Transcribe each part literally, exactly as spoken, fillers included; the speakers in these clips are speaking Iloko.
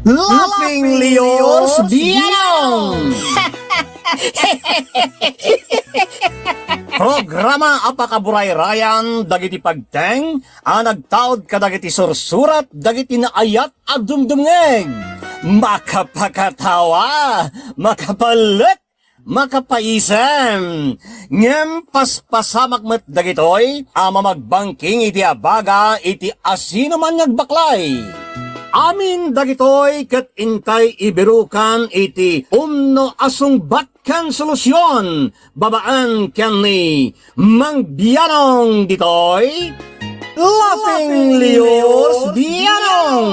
Laughing Leos Bianong! Programa a pakaburayrayan dagiti pagteng a nagtaud kadagiti sursurat dagiti naayat a dumdumngeg. Makapakatawa, makapalek, makapaisem. Ngem paspasamak met dagitoy a mamagbangking iti abaga iti asinoman nga agbaklay. Amin dagitoy ket intay ibirukan iti umno a sungbat ken solusion babaen ken ni Mang Bianong ditoy. Laughing Leos Bianong!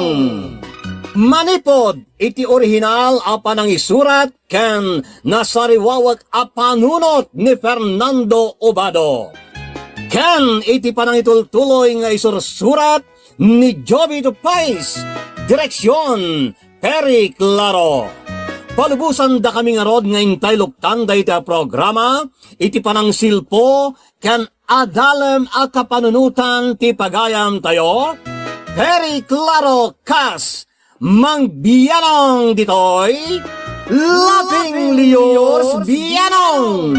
Manipud iti orihinal a panangisurat ken nasariwawek a panunot ni Fernando Obado, ken iti panangitultuloy nga isursurat ni Jovito Pais, direksion, Perry Claro. Palubosandakami ngarud nga intay luktan dayta a programa iti panangsilpo ken adalem a kapanunotan ti pagayamtayo, Perry Claro kas Mang Bianong ditoy, Laughing Leos Bianong.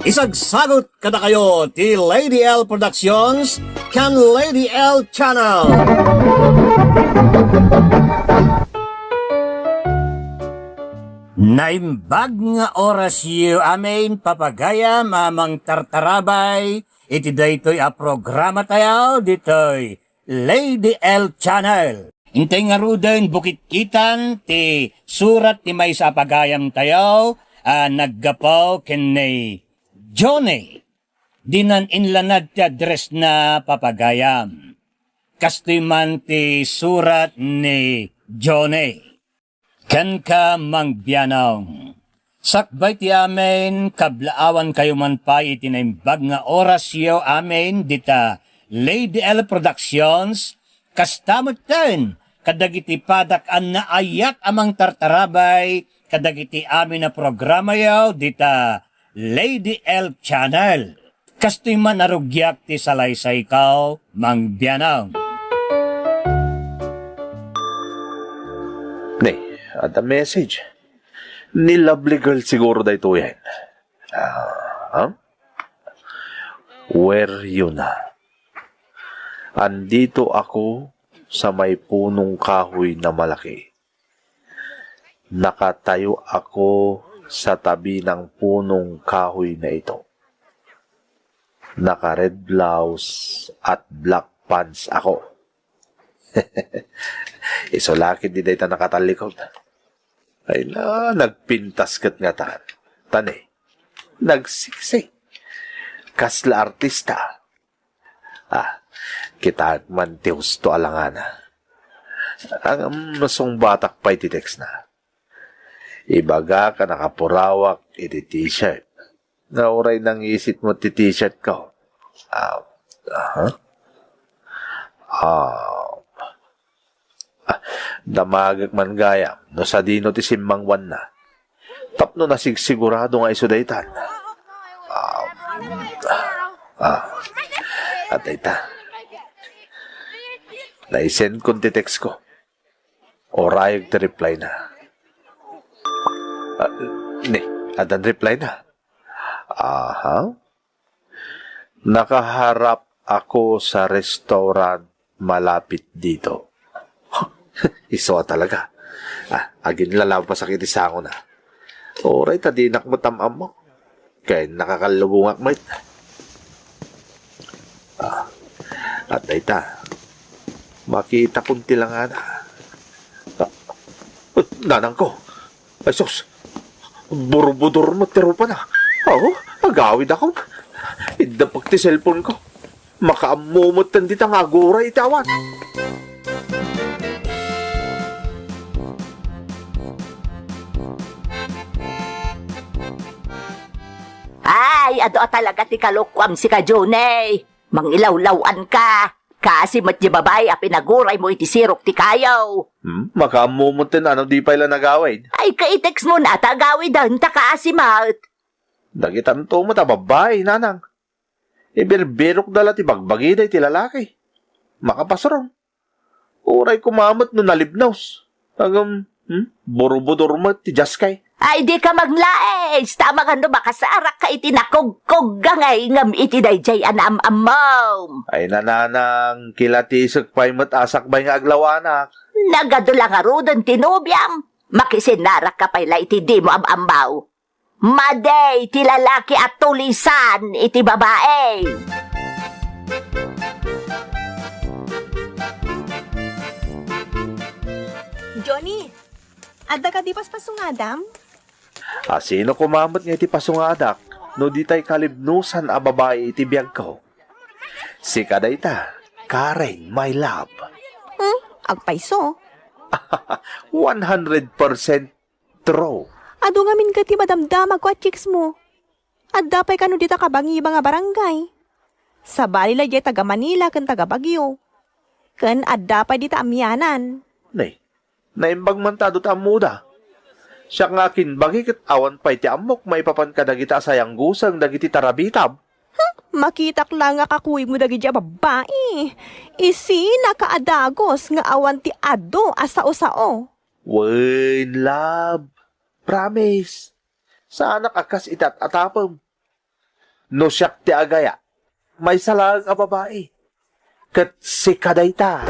Isagsagut kadakayo ti Lady L Productions ken Lady L Channel. Naimbag nga orasyo amin, papagayam a mangtartarabay iti daytoy a programatayo ditoy Lady L Channel. Intay ngaruden bukitkitan ti surat ti maysa a pagayamtayo a naggapu ken ni Johnny. Dinan inlanad ti addressna, papagayam. Kastoy man ti surat ni Johnny. Kenka, Mang Bianong. Sakbay ti amin, kablaawankayo man pay iti naimbag nga orasyo amin dita Lady L Productions, kasta metten kadagiti padak a naayat a mangtartarabay kadagiti amin a programayo dita Lady L Channel. Kastoy man a rugiak ti salaysayko, Mang Bianong. Ni, adda message. Ni lovely girl siguro daytoyen. Ah, ha? Where you na? Andito ako sa may punong kahoy na malaki. Nakatayo ako sa tabi ng punong kahoy na ito. Naka-red blouse at black pants ako. Isu la ketdi dayta nakatallikod. Ay na, nagpintas ket ngatan. Tani, nagsiksi. Kasla artista. Ah, kitaek man ti husto a langana. Ngem sungbatak pay ti text na. Ibagak a nakapurawak iti t-shirt. Nga uray nangisit mo ti t-shirt ko. Ah, aha. Ah, Ah, damagek man gayam no sadino ti simmangwanna. Tapno nasigsigurado nga isu daytan. Ah, ah, at dayta. Naisend kon ti text ko. Urayeg ti reply na. Ah, ni, addan reply na. Aha. Nakaharap ako sa restaurant malapit dito. Isu a talaga. Ah, aginlalabasak iti sangona. Uray ta dinak met am-ammo. Ken nakakallubongak met. Ah, at dayta. Makitakon ti langana. Ah, nanangko. Ay sus, burbudor met ti rupana. Aw, agawidakon. Iddapak ti cellphone ko. Makaammo metten dita nga aguray iti awan. Ay, adu a talaga ti kalokuam sika, Johnny. Mangilaw-lawan ka. Kaasi met ti babai a pinaguraymo iti sirok ti kayo. Hmm, makaammo metten a no di pay la nagawid. Ay, ka-i-text mo na ta agawiden ta kaasi met. Dagitanto met a babbai, nanang. Ibirbirokda la ti bagbagida iti lalaki. Makapasurong. Uray koma met no nalibnos. Ngem, hmm? Burubudor met ti diaskay. Ay, di ka manglaes, ta amangan no makasarakka iti nakugkugga ngay ngem iti daydiay a naam-ammom. Ay, nanang, kilatisek pay met a sakbay nga aglawanak. Nagadu la ngaruden ti nobiam. Makisinnarakka pay la iti dimo am-ammo. Madi ti lalaki a tulisan iti babai. Johnny, adda kadi paspasungadam? A, sino koma met nga iti pasungadak no ditay kalibnosan a babai iti biagko? Sika dayta, Karen, my love. Hmm? Agpayso? One hundred percent true. Adu ngamin ket ti madamdamagko a chicks mo. Adda pay kano dita kabangiba nga barangay. Sabali la diay taga Manila ken taga Baguio. Ken adda pay dita amianan. Nay, naimbag man ta adu ta ammoda. Siak nga akinbagi ket awan pay ti ammok maipapan kadagita a sayangguseng dagiti tarabitab. Makitak la nga kakuyogmo dagiti a babbai. Isinaka a dagus nga awan ti adu a sao-sao. Wen, love. Promise. Saanak a kas itat-atapem. No siak ti agaya, maysa laeng a babai. Ket sika dayta.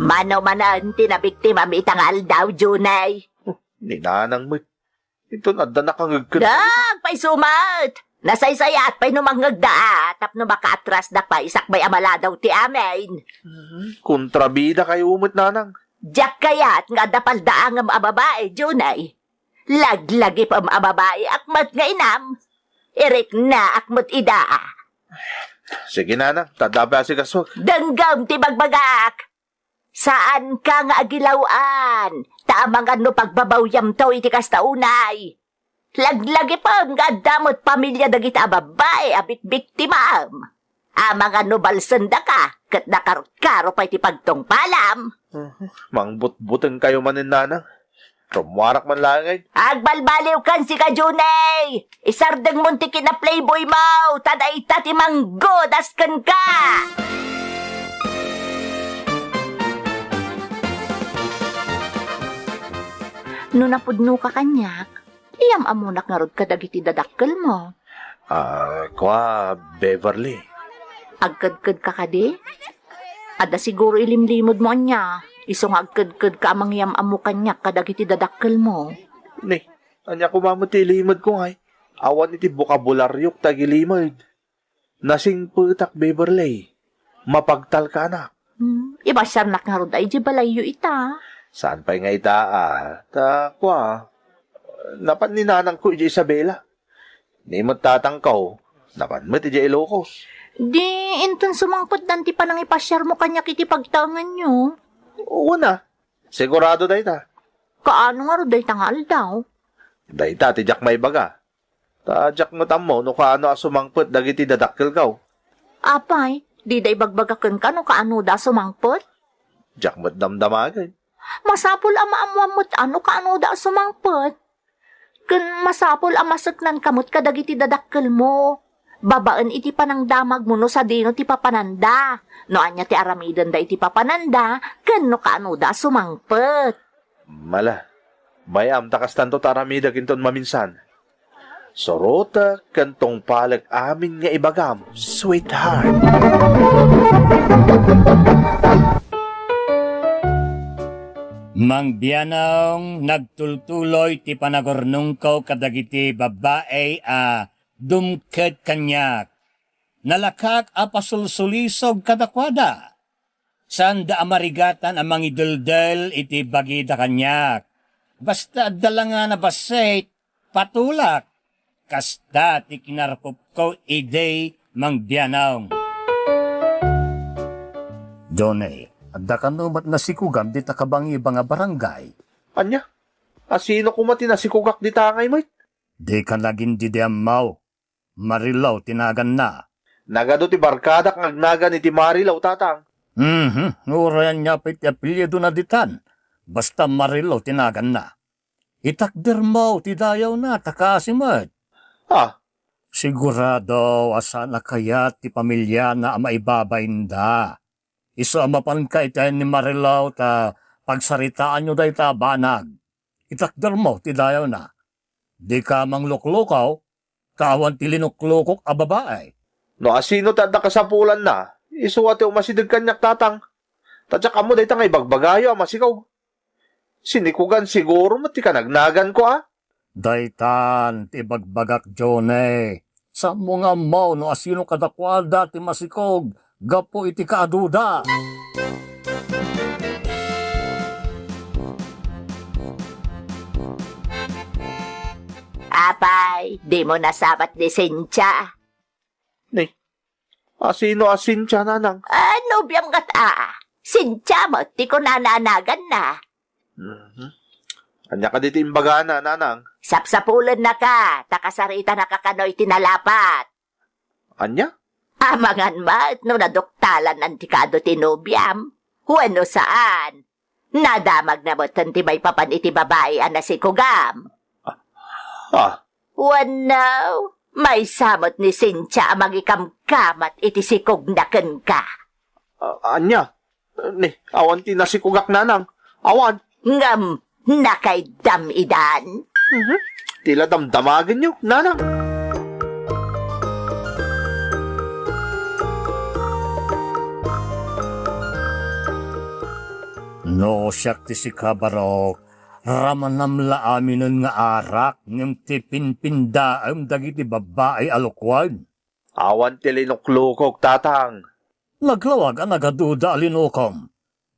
Mano manen ti nabiktimam ita nga aldaw, Junay? Ni nanang met. Inton adda nakangegked. Dagpayso met! Nasaysayaat pay no mangngegda a, tapno makaatrasda pay sakbay a maladaw ti amin. Mhm. Kontrabida kayo met, nanang. Diak kayat nga adda paldaangem a babai, Junay. Laglagipem a babaiak met nga inam. Iriknaak met ida. Sige, nanang, ta adda pay asikasuak. Denggem ti bagbagak. Saanka nga agilaw-an, ta amangan no pagbabawyamto iti kasta unay. Laglagipem nga adda met pamilia dagiti a babbai a bikbiktimam. Amangan no balsendaka ket nakarkaro pay ti pagtungpalam. Mhm. Mangbutbuteng kayo manen, nanang. Rummuarak man laeng. Agbalbaliwkan sika, Junay! Isardengmon ti kina-playboy mo, ta dayta ti manggudas kenka! No napudnoka kaniak, iyam-ammonak ngarud kadagiti dadakkelmo. Ah, kua, Beverly. Agkedkedka kadi? Adda siguro ilimlimedmo ania, isu nga agkedkedka a mangyam-ammo kaniak kadagiti dadakkelmo. Ni, ania koma met ti ilimedko ngay? Awan iti bokabulariok ti agilimed. Nasingpetak, Beverly. Mapagtalkanak. Hmm, ibasiarnak ngarud a idiay balayyo ita. Saan pay nga ita, ah? Ta, kua, napan ni nanangko idiay Isabela. Ni met tatangko, napan met idiay Ilocos. Di, inton sumangpetdan ti panangipasiarmo kaniak iti pagtaenganyo. Wen a, sigurado dayta. Kaano ngarud dayta nga aldaw? Dayta ti diak maibaga. Ta diak met ammo no kaano a sumangpet dagiti dadakkelko. Apay, dida ibagbaga kenka no kaanoda a sumangpet? Diak met damdamagen. Masapul a maammoam met a no kaanoda a sumangpet. Ken masapul a maseknanka met kadagiti dadakkelmo, babaen iti panangdamagmo no sadino ti papananda, no ania ti aramidenda iti papananda, ken no kaanoda a sumangpet. Mala, bay-am ta kastanto ti aramidek inton maminsan. Surotek ken tungpalek amin nga ibagam, sweetheart. Mang Bianong, nagtultuloy ti panagurnongko kadagiti babbai a dumked kaniak. Nalakak a pasulsulisog kadakuada. Saanda a marigatan a mangideldel iti bagida kaniak. Basta adda la nga nabassit, patulak. Kasta ti kinarukopko idi, Mang Bianong. Johnny, adda kano met nasikugam dita kabangiba nga barangay? Ania? A, sino koma ti nasikugak dita ngay met? Dika nagin didiammaw. Marilaw ti naganna. Nagadu ti barkadak nga agnagan iti Marilaw, tatang. Mhm, uray ania pay ti apelyidona ditan. Basta Marilaw ti naganna. Itakdermo ti dayawna, ta kaasi met. Ah, Sigurado a saan a kayat ti pamiliana a maibabainda. Isu a mapanka iti ni Marilou ta pagsaritaanyo dayta a banag. Itakdermo ti dayawna. Dika mangluklukaw, ta awan ti linuklukok a babai. No asino ti adda kasapulanna, isu a ti umasideg kaniak, tatang. Ta diak ammo dayta nga ibagbagayo a masikog. Sinikugan siguro met ti kanagnaganko, a? Daytan ti ibagbagak, Johnny. Saanmo nga ammo no asino kadakuada ti masikog gapu iti kaaduda. Apay, dimo nasabat ni Cynthia? Ni, asino a Cynthia, nanang? Ah, nobiam ngata. Cynthia met ti kunana a naganna. Mhm. Ania kadi ti imbagana, nanang? Sapsapulennaka, ta kasaritanaka kano iti nalapat. Ania? Amangan met no naduktalan ti kaadu ti nobiam. Wenno saan. Nadamagna metten ti maipapan iti babai a nasikogam. Ah. Wenno, maysa met ni Cynthia a mangikamkamat iti sikogna kenka. Ah, ania? Ni, awan ti nasikogak, nanang. Awan. Ngem, nakaiddam idan? Mhm. Ti la damdamagenyo, nanang. No siak ti sika, barok, ramanam la aminen nga arak, ngem ti pinpindaem dagiti babbai a lukuen. Awan ti linuklukok, tatang. Naglawag a nagaduda a linukom.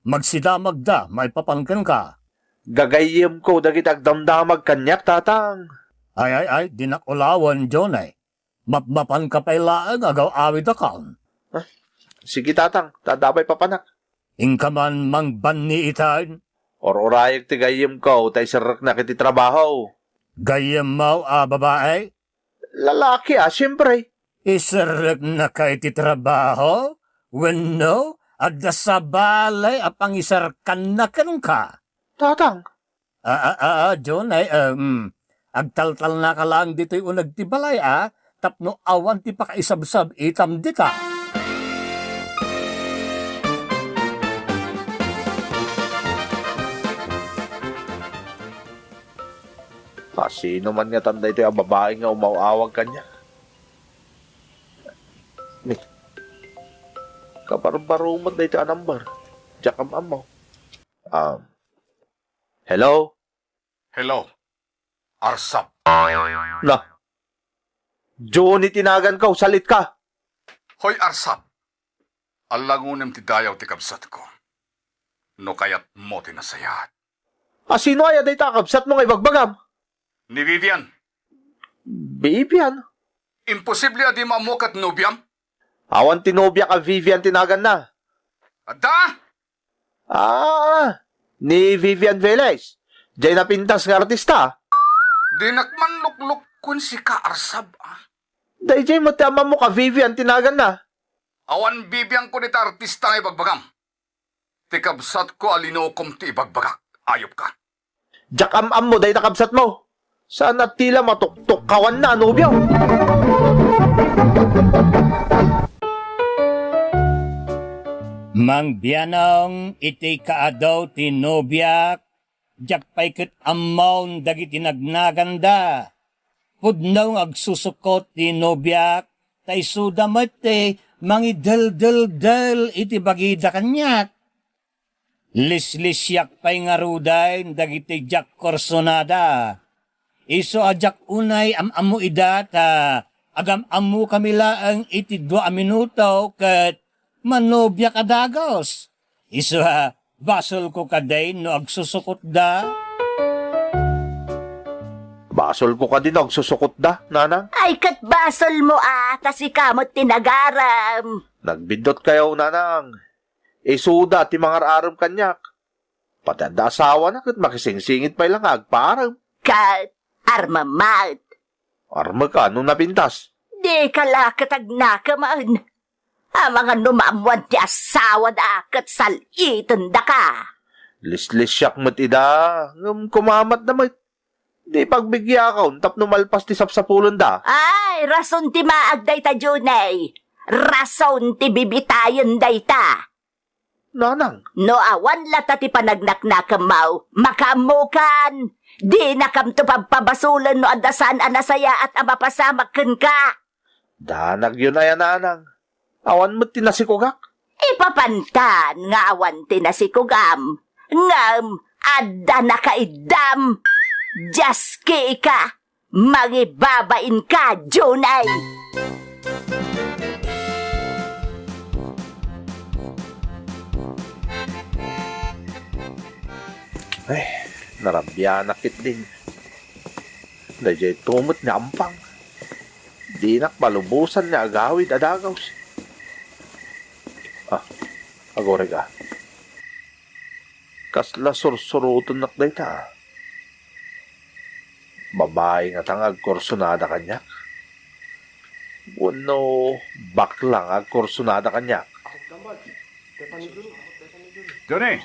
Magsidamagda maipapan kenka. Gagayyemko dagiti agdamdamag kaniak, tatang. Ay, ay, ay, dinak ulawen, Johnny. Mapmapanka pay laeng agaw-awidakon. Ah, sige, tatang, ta adda pay papanak. Inka man mangbanni itan. Or-urayek ti gayyemko ta iserreknak iti trabaho. Gayyemmo a babai? Lalaki a, siempre. Iserreknaka iti trabaho? Wenno, adda sabali a pangiserkanna kenka? Tatang. A, a, a, a, John, ay, em, agtaltalnaka laeng ditoy uneg ti balay, a, tapno awan ti pakaisabsab-itam dita. Asino man ngatan daytoy a babai nga umaw-awag kaniak? Ni, kabarbaro met daytoy a number. Diak am-ammo. Um, hello? Hello, Arsab. Na, Johnny ti naganko, salitka. Hoy, Arsab, allangonem ti dayaw ti kabsatko. No kayatmo ti nasayaat. A, sino aya dayta a kabsatmo nga ibagbagam? Ni Vivian. Vivian? Imposible a dimo ammo ket nobiam? Awan ti nobiak a Vivian ti naganna. Adda? Ah, ni Vivian Velez. Jay napintas nga artista. Dinak man luklukkon sika, Arsab, a. Dayjay met ti amammo a Vivian ti naganna. Awan Vivian ko dita artista nga ibagbagam. Ti kabsatko a linukom ti ibagbagak. Ayupka. Diak am-ammo dayta kabsatmo. Saan a ti la matuktok kawanna a nobio. Mangbianong iti kaadu ti nobiak, diak pay ket ammon dagiti nagnaganda. Pudno nga agsusukot ti nobiak, ta isuda met ti mangideldeldel iti bagida kaniak. Lislisiak pay ngaruden dagiti diak kursunada. Isu a diak unay am-ammo ida ta agam-ammokami laeng iti dua a minuto ket manobiak a dagus. Isu a, basolko kadi no agsusukotda? Basolko kadi no agsusukotda, nanang? Ay, ket basolmo a, ta sika met ti nagarem. Nagbiddutkayo, nanang. Isuda ti mangar-arem kaniak. Pati adda asawana ket makisingsingit pay la nga agparem. Ket armem met. Armeka no napintas? Dika la ket agnakemen. Amangan no maammoan ti asawada ket sal-itendaka. Lislisiak met ida, ngem kumamatda met. Di pagbigyakon tapno malpas ti sapsapulenda. Ay, rason ti maag dayta, Junay. Rason ti bibitayen dayta. Nanang. No awan latta ti panagnaknakemmo, makaammokan. Dinakamto pabpabasolen no adda saan a nasayaat a mapasamak kenka. Danag, Junay a nanang. Awan met ti nasikogak. Ipapantan nga awan ti nasikogam, ngem adda nakaiddam. Diaski ka, mangibabain ka, Junay! Ay, narabianak ketdin. Daydiay to met nga ampang. Dinak malubosan nga agawid a dagaw. Ah, agurayka. Kasla sursurotennak dayta. Babai ngata nga agkursunada kaniak? Wenno bakla nga agkursunada kaniak? Johnny,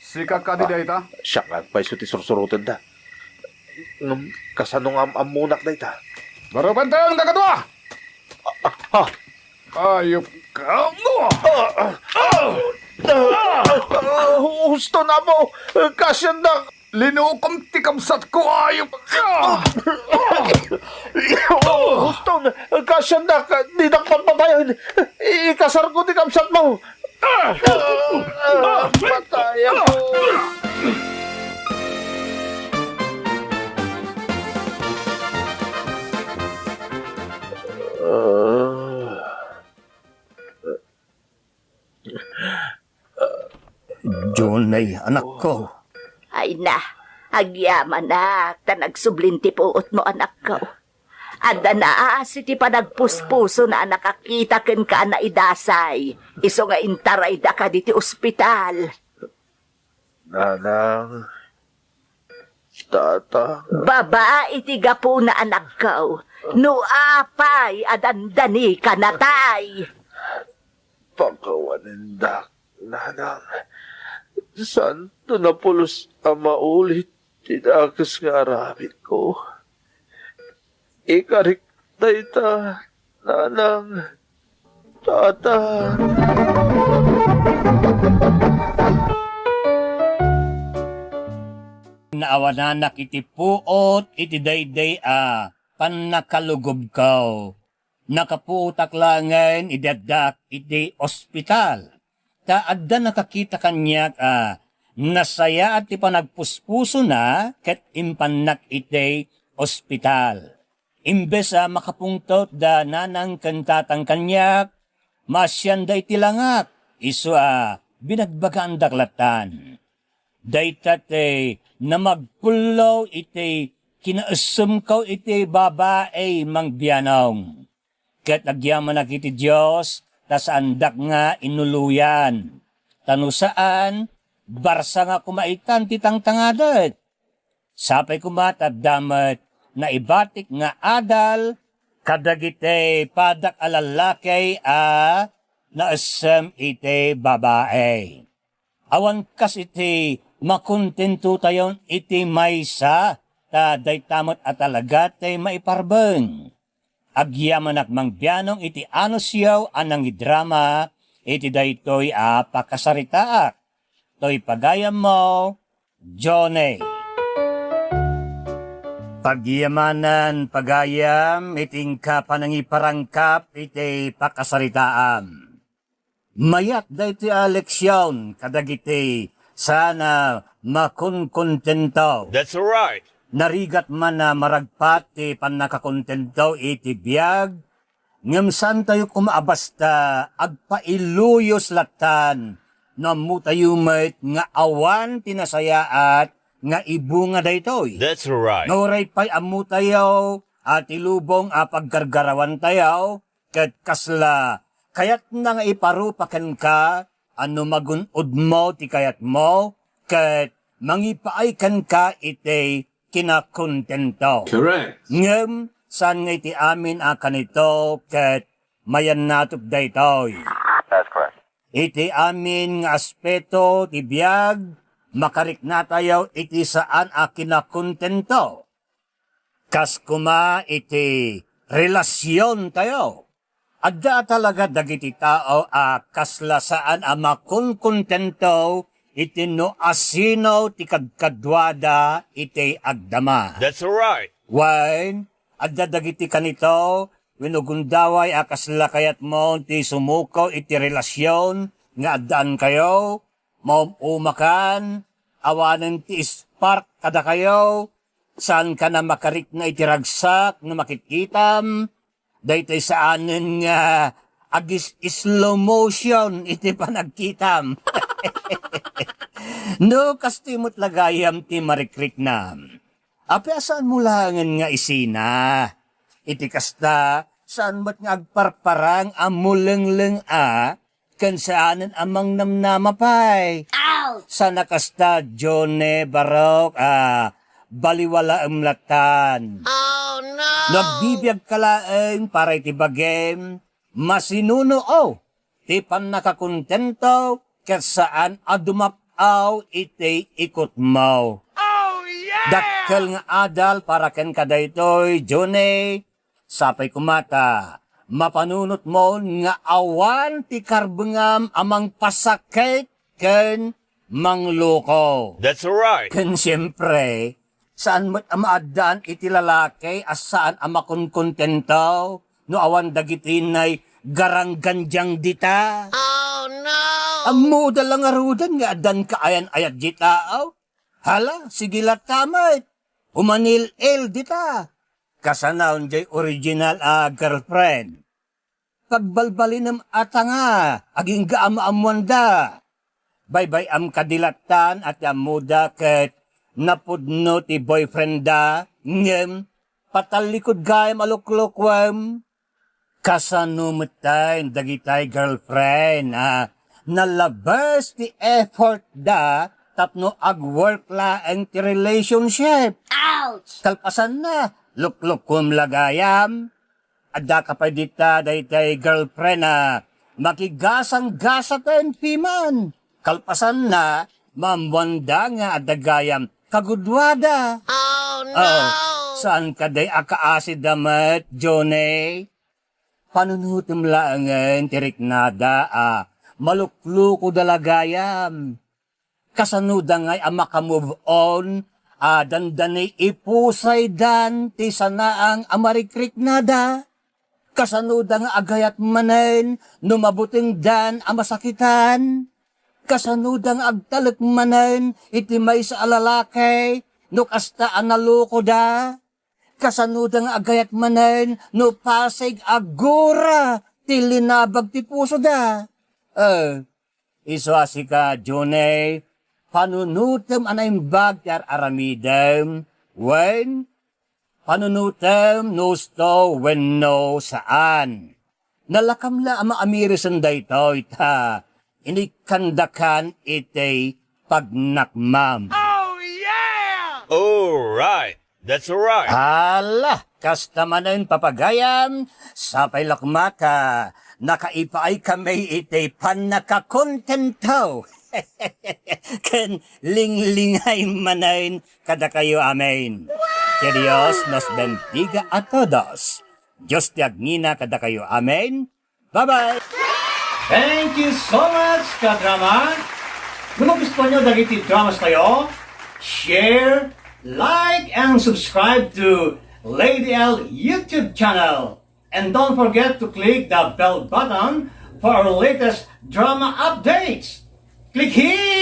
sika kadi dayta? Siak nga agpayso ti sursurotenda. Ngem kasano nga am-ammonak dayta? Barubentayon, kakadua! Ah, ah. Ayop ka! Ah, ah, ah, ah, huston, Apo! Kasiandak! Linukom ti kabsatko, ayop ka! Ah, huston! Kasiandak! Dinak papatayen! Ikasarko ti kabsatmo! Ah, ah, patay ako! Ah. Junay, anakko. Ay na, agyamanak, ta nagsublin ti puotmo, anakko. Adda naasi ti panagpuspusona a nakakita kenka a naidasay, isu nga intarayda kadi ti ospital. Nanang, Tata. Babai ti gapuna, anakko. No apay a dandanika, natay. Pakawanen dak, nanang. Saanto napulos a maulit ti dakes nga aramidko. Ikarik dayta, nanang, tata. Naawananak iti puot iti daydiay a pannakalugobko. Nakapuotak laengen idi addak iti ospital. Ta adda nakakita kaniak a nasayaat ti panagpuspusona ket impannak iti ospital. Imbes a makapungtot da nanang ken tatang kaniak, maasianda iti langak, isu a binagbagaandak lattan. Dayta ti namagpullo iti kinaessemko iti babai, Mang Bianong. Ket agyamanak iti Dios ta saandak nga inuloyan. Ta no saan, barsa nga kumaitan ti tangtangadet. Sapay koma ta adda met naibatik nga adal kadagiti padak a lallaki a naessem iti babai. Awan kas iti makontentotayon iti maysa, ta dayta met a talaga ti maiparbeng. Agyamanak, Mang Bianong, iti anusyo a nangidrama iti daytoy a pakasaritaak. Toy pagayammo, Johnny. Pagyamanan, pagayam, iti inka panangiparangkap iti pakasaritaam. Mayat daytoy a leksion kadagiti saan a makonkontento. That's right. Narigat man a maragpat ti pannakakontento iti biag, ngem saantayo koma a basta agpailuyos lattan no ammotayo met nga awan ti nasayaat nga ibunga daytoy. That's right. Nuray pay ammotayo a ti lubong a paggargarawantayo, ket kasla kayatna nga iparupa kenka a no magun-odmo ti kayatmo, ket mangipaay kenka iti kinakontento. Correct. Ngem saan nga iti amin a kanito ket mayannatok daytoy. That's correct. Iti amin nga aspeto ti biag, makariknatayo iti saan a kinakontento. Kas koma iti relasiontayo, adda talaga dagiti tao a kasla saan a makonkontento iti no asino ti kadkaduada iti agdama. That's right. Wen, adda dagiti kanito, wenno gundaway a kasla kayatmo ti sumuko iti relasion nga addaankayo, maum-umakan, awanen ti spark kadakayo, saankan a makarikna iti ragsak no makitkitam, daytoy saanen nga agis-slow motion iti panagkitam. No, kastoy met la gayam ti marikriknam. Apay a saanmo laengen nga isina. Iti kasta, saan met nga agparparang a mulengleng a, ken saanen a mangnamnama pay. Ouch! Sana kasta, Johnny Barok, a, baliwalaem lattan. Oh, no! No agbibiagka laeng para iti bagim, masinuno, o, ti pannakakontento ket saan a dumap-aw iti ikutmo. Oh, yeah! Dakkel nga adal para kenka daytoy, Johnny. Sapay koma ta mapanunotmon nga awan ti karbengam a mangpasakit ken mangloko. That's right. Ken siempre, saan met a maaddaan iti lalaki a saan a makonkontento no awan dagiti nay garanggandiang dita. Oh, no! Ammoda la ngaruden nga addan kaayan-ayat dita, aw? Hala, sige latta met. Umanil-il dita. Kasanaon jay original a girlfriend. Pagbalbalinem a tanga, agingga a maammoanda. Baybay-am kadi lattan a ti ammoda ket napudno ti boyfriend da, ngem patallikud gayam a luklukuem. Kasano metten dagitay girlfriend a nalabes ti effort da tapno agwork laeng ti relationship? Ouch! Kalpasanna, luklukuem la gayam. Addaka pay dita daytay girlfriend a makigasanggasaten piman. Kalpasanna, maammoanda nga adda gayam kaguduada. Oh, no! Oh, saan kadi a kaasida met, Johnny? Panunotem laengen ti riknada a maluklukoda la gayam. Kasanoda ngay a maka-move on a dandani ipusaydan ti sanaang a marikriknada? Kasanoda nga agayat manen no mabutengdan a masakitan? Kasanoda nga agtalek manen iti maysa a lalaki no kasta a nalokoda? Kasanoda nga agayat manen no pasig a gura ti linabag ti pusoda? Eh, isu a sika, Johnny, panunotem a naimbag ti ar-aramidem, wen panunotem no usto wenno saan. Nalakam la a maamirisen daytoy ta inikkandakan iti pagnakmam. Oh, yeah! All right. That's right. Hala, kasta manen, papagayam, sapay la koma ta nakaipaay kami iti pannakakontento ken linglingay manen kadakayo amin. Wow! Que Dios nos bendiga a todos. Dios ti agngina kadakayo amin. Bye-bye! Thank you so much, kadrama! No magustuhan nyo dagiti dramas tayo, share, like, and subscribe to Lady L YouTube channel. And don't forget to click the bell button for our latest drama updates. Click here!